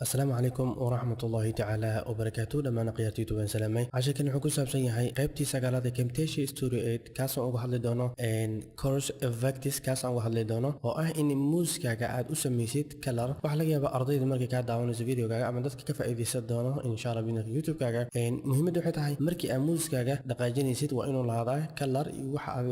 Asalaamu calaykum waraxmatullaahi tacaala wabarakaatu. Dhammaan akhyaartiitu waan salaamay. Casharkan wuxuu ku saabsan yahay qaybtii sagaalaad ee Camtasia Studio 8, kaasoo uga hadli doono course effects, kaasaan uga hadli doono oo ah in muuskaaga aad u samaysid color. Waxaa laga yaabaa ardayda markay kaa daawanayso videogaaga ama dadka ka faa'iidaysan doono, insha Allah, bidnka YouTube-kaaga. Muhiimadda waxay tahay, markii aad muuskaaga dhaqaajinaysid, waa inuu lahaadaa color iyo waxa aad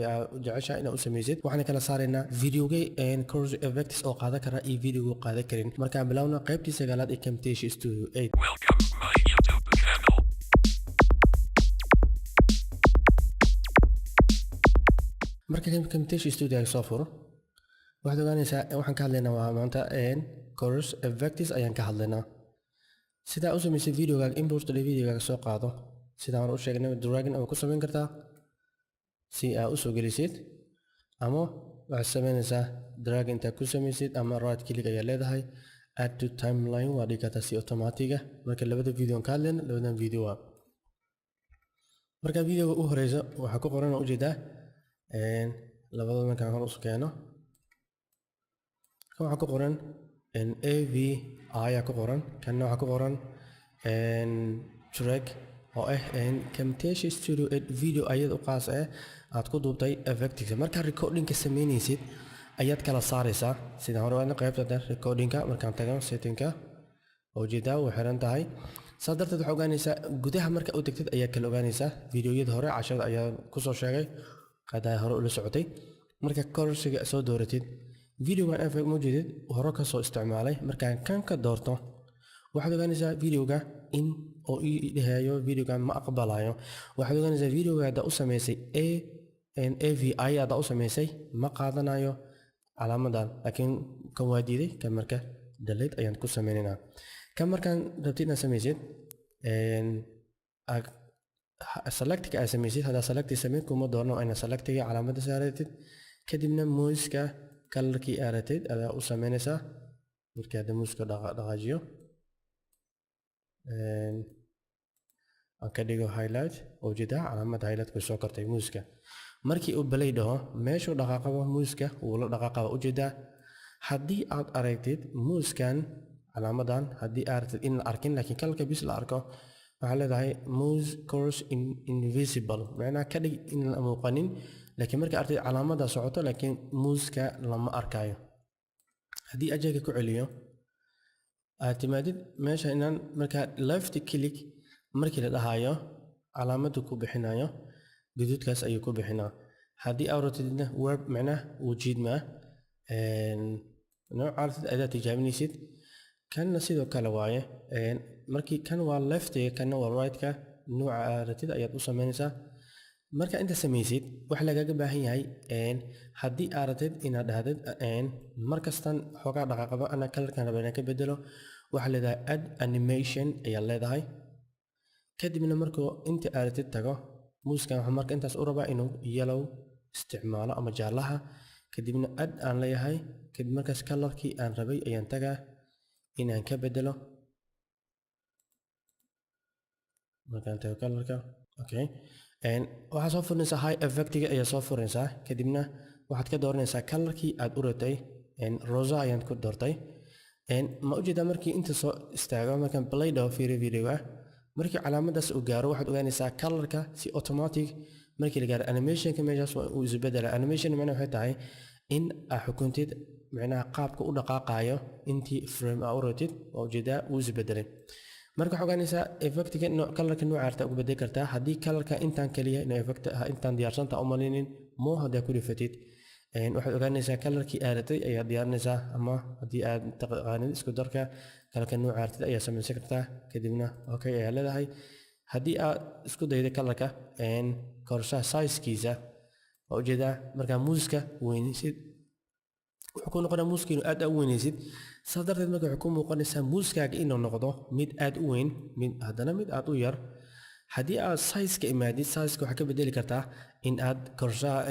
jeceshahay inaad u samaysid. Waxaan kala saaraynaa videogay course effects oo qaadan kara iyo videoga qaadan karin. Markaan bilowna qaybtii sagaalaad ee Camtasia Studio 8. Welcome to my YouTube channel. Marka Camtasia Studio soo furo, waxaad ogaanaysaa waxaan ka hadlaynaa waa maanta course effects ayaan ka hadlaynaa. Sidaa u samaysay videogaaga, import videogaaga soo qaado. Sidaan hore u sheegnay, dragging ama ku samayn kartaa si aad u soo gelisid, ama waxaad samaynaysaa drag intaad ku samaysid, ama right click ayaa leedahay, add to timeline waa dhigi kartaa si automatic ah. Marka labada video aan ka hadlayna, labadan video waa marka videoga u horeysa waxaa ku qoran oo ujeedaa labada. Markaan hor usu keeno kan, waxaa ku qoran AVI ayaa ku qoran, kanna waxaa ku qoran track oo ah Camtasia Studio 8 video ayada u qaas ah aad ku duubtay effectiga. Markaa recordingka sameynaysid ayaad kala saaraysaa. Sidaan hore waadna qaybta recordingka markaan tago settingka, ujeedaa way xiran tahay. Saas darteed waxaa ogaanaysaa gudaha marka u tagtid ayaa kala ogaanaysaa. Videoyada hore casharada ayaa kusoo sheegay qadaa hore ula socotay. Marka coursiga soo dooratid, videogan effect ma jeedid hore kasoo isticmaalay. Markaan kan ka doorto, waxaad ogaanaysaa videoga in oo ii dhahayo videogan ma aqbalayo. Waxaad ogaanaysaa videoga haddaa u samaysay a AVI haddaa u samaysay, ma qaadanayo calaamadan, laakiin kan waa diiday kan. Marka delete ayaan ku sameynaynaa kan. Markaan rabtid inaad samaysid selectka aad samaysid, haddaa selecti samayn kuma doorno, inaad selectiga calaamadda saaratid, kadibna muuska colorkii aad rabtid adaa u sameynaysaa. Markii hadda muuska dhaqaajiyo, aan ka dhigo highlight, oo jeedaa calaamadda highlight soo kortay. Muuska markii uu play dhaho, meeshuu dhaqaaqaba muuska wuu la dhaqaaqaba, ujeedaa. Haddii aad aragtid muuskan calaamadan, haddii aad aragtid in la arkin laakiin colorka bis la arko, waxaa leedahay mouse cursor invisible, macnaha ka dhig in la muuqanin, laakiin marka aragtid calaamada socoto, laakiin muuska lama arkayo. Haddii ajaga ku celiyo, aad timaadid meesha inaan markaa left click markii la dhahayo, calaamadu ku bixinayo gaduudkaas ayuu ku bixinaa. Haddii aad rabtidna warp, macnaha wuu jiidmaa. Nooca rabtid adaa tijaabinaysid. Kanna sidoo kale waaye. Markii kan waa leftiga, kanna waa right-ka, nooca aad rabtid ayaad u sameynaysaa. Marka inta samaysid, waxa lagaga baahan yahay, haddii aad rabtid inaad dhahdid markastan xoogaa dhaqaaqaba ana colorkan raba inaan ka bedelo, waxaa leedahay add animation ayaa leedahay. Kadibna markuu inta aad rabtid tago muuskan, waxaa marka intaas u rabaa inuu yellow isticmaalo ama jaalaha. Kadibna add aan leeyahay. Kadib markaas colorkii aan rabay ayaan tagaa inaan ka bedelo. Markaan tago colorka, okay, waxaa soo furinaysaa high effectiga ayaa soo furinaysaa. Kadibna waxaad ka dooranaysaa colorkii aad u rabtay. Rosa ayaan ku doortay. Ma ujeedaa markii inta soo istaago, markaan play dhaho, fiiri videoga, markii calaamadaas uu gaaro, waxaad ogaanaysaa colorka si automatic markii la gaaro animationka meeshaas waa uu isbedela. Animation macnaha waxay tahay in aad xukuntid macnaha qaabka u dhaqaaqayo intii frame aa u rabtid. Waa ujeedaa, wuu isbedelay. Marka waxaa ogaanaysaa effectiga colorka nooca arta ugu bedeli kartaa. Haddii colorka intaan kaliya inuu effect intaan diyaarsanta u malinin mo, haddaa ku dhifatid, waxaad ogaanaysaa colorkii aad rabtay ayaad diyaarinaysaa, ama haddii aad taqaanid isku darka colorka nooca artid ayaa samaysan kartaa. Kadibna okay ayaa leedahay. Haddii aad isku daydo colorka korshaha sizekiisa, waa ujeedaa, markaa muuska weynaysid, wuxuu ku noqonaa muuska inuu aad u weynaysid. Saas darteed marka waxay ku muuqanaysaa muuskaaga inuu noqdo mid aad u weyn, mid haddana mid aad u yar. Haddii aad sizeka imaadid, sizeka waxaa ka bedeli kartaa in aad korshaha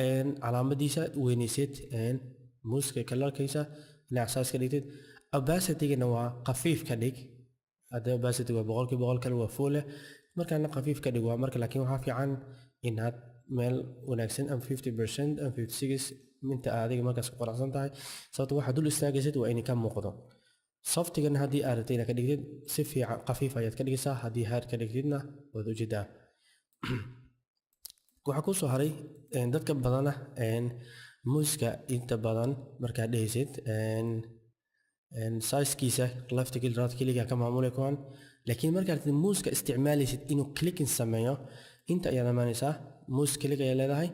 calaamadiisa weynaysid, muuska colorkiisa dhinac size ka dhigtid. Opacity-gana waa khafiif ka dhig. Hadda opacity waa 100%, kale waa full leh, markaana khafiif ka dhig waa marka. Laakiin waxaa fiican inaad meel wanaagsan ama 50% ama 56 inta adiga markaas ku qanacsan tahay, sababto waxaad dul istaagaysid waa inay ka muuqdo. Softigana haddii aad rabtid inaad ka dhigtid si fiican khafiif ayaad ka dhigaysaa, haddii hard ka dhigtidna waad ujeedaa. Waxaa kusoo haray dadka badana muuska inta badan markaad dhehaysid sizekiisa left click, right click ka maamulay kuwan, laakiin markaad muuska isticmaalaysid inuu clicking sameeyo, inta ayaad amaanaysaa, mouse click ayaa leedahay.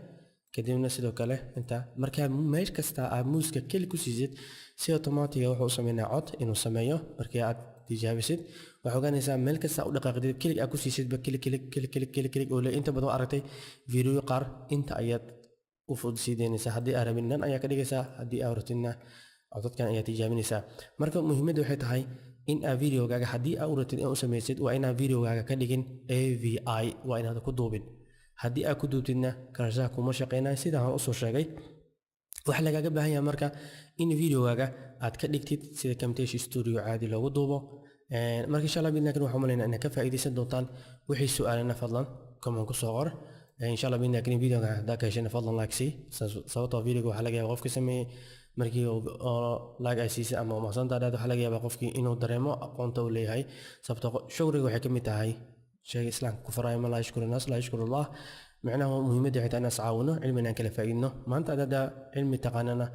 Kadibna sidoo kale inta markaa meel kasta aad muuska click ku siisid, si automatic wuxuu u sameynaa cod inuu sameeyo. Markii aad tijaabisid, waxaa ogaanaysaa meel kasta u dhaqaaqdid, click aad ku siisidba, click, click, click, click, click, click oo inta badan aragtay video qaar. Inta ayaad u fudud deynaysaa. Haddii aad rabin, none ayaa ka dhigaysaa. Haddii aad rabtidna, codadkan ayaa tijaabinaysaa. Marka muhiimadda waxay tahay in aad videogaaga, haddii aad u rabtid inaad u samaysid, waa inaad videogaaga ka dhigin AVI, waa inaad ku duubin. Haddii aad ku duubtidna, karashaha kuma shaqeynayo, sidaan hore usoo sheegay. Waxaa lagaaga baahan yahay marka in videogaaga aad ka dhigtid sida Camtasia Studio caadi loogu duubo. Marka insha Allah bidna waxaan umaleynaa inaad ka faa'iidaysan doontaan. Wixii su'aalana fadlan comment ku soo qor. Insha Allah bidna videoga haddaa ka heshana, fadlan like sii, sababtoo videoga waxaa laga yaabaa qofka sameeyey markii oo like ay siisay ama mahadsantaa dhaad, waxaa laga yaabaa qofkii inuu dareemo aqoonta uu leeyahay, sababtoo shukriga waxay ka mid tahay shayga Islaamka ku faraya. Man laa yashkuru naas laa yashkuru Allah. Micnaha muhiimadda waxay tahay inaan iscaawino, cilmina aan kala faa'iidno. Maanta aad haddaa cilmi taqaanana,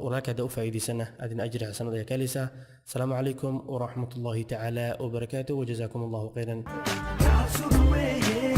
walaalka haddaa u faa'iidaysana, adina ajri xasanad ayaa ka helaysaa. Asalaamu calaykum waraxmat ullahi tacaala wabarakaatuh, wajazaakum Allahu khayran. Kaasur weeye.